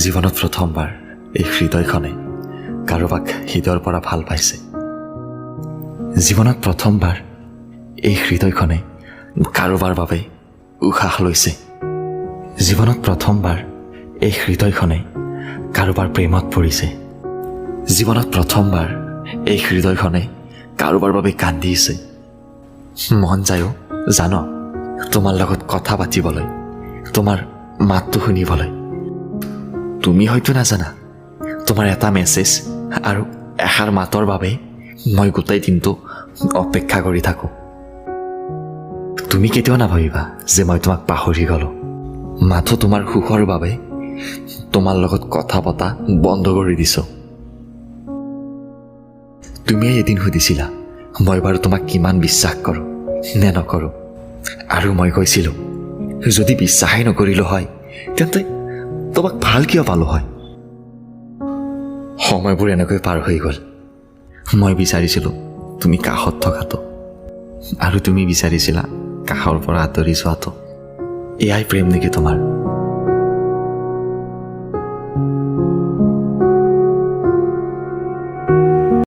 জীৱনত প্ৰথমবাৰ এই হৃদয়খনে কাৰোবাক হৃদয়ৰ পৰা ভাল পাইছে। জীৱনত প্ৰথমবাৰ এই হৃদয়খনে কাৰোবাৰ বাবে উশাহ লৈছে। জীৱনত প্ৰথমবাৰ এই হৃদয়খনে কাৰোবাৰ প্ৰেমত পৰিছে। জীৱনত প্ৰথমবাৰ এই হৃদয়খনে কাৰোবাৰ বাবে কান্দিছে। মন যায়ো জান তোমাৰ লগত কথা পাতিবলৈ, তোমাৰ মাতটো শুনিবলৈ। তুমি হয়তো নাজানা, তোমাৰ এটা মেছেজ আৰু এষাৰ মাতৰ বাবে মই গোটেই দিনটো অপেক্ষা কৰি থাকোঁ। তুমি কেতিয়াও নাভাবিবা যে মই তোমাক পাহৰি গ'লোঁ। মাথো তোমাৰ সুখৰ বাবে তোমাৰ লগত কথা পতা বন্ধ কৰি দিছোঁ। তুমিয়ে এদিন সুধিছিলা, মই বাৰু তোমাক কিমান বিশ্বাস কৰোঁ নে নকৰোঁ। আৰু মই কৈছিলোঁ, যদি বিশ্বাসেই নকৰিলোঁ হয়, তেন্তে তোমাক ভাল কিয় পালোঁ হয়? সময়বোৰ এনেকৈ পাৰ হৈ গ'ল। মই বিচাৰিছিলোঁ তুমি কাষত থকাটো আৰু তুমি বিচাৰিছিলা কাষৰ পৰা আঁতৰি যোৱাটো। এয়াই প্ৰেম নেকি তোমাৰ?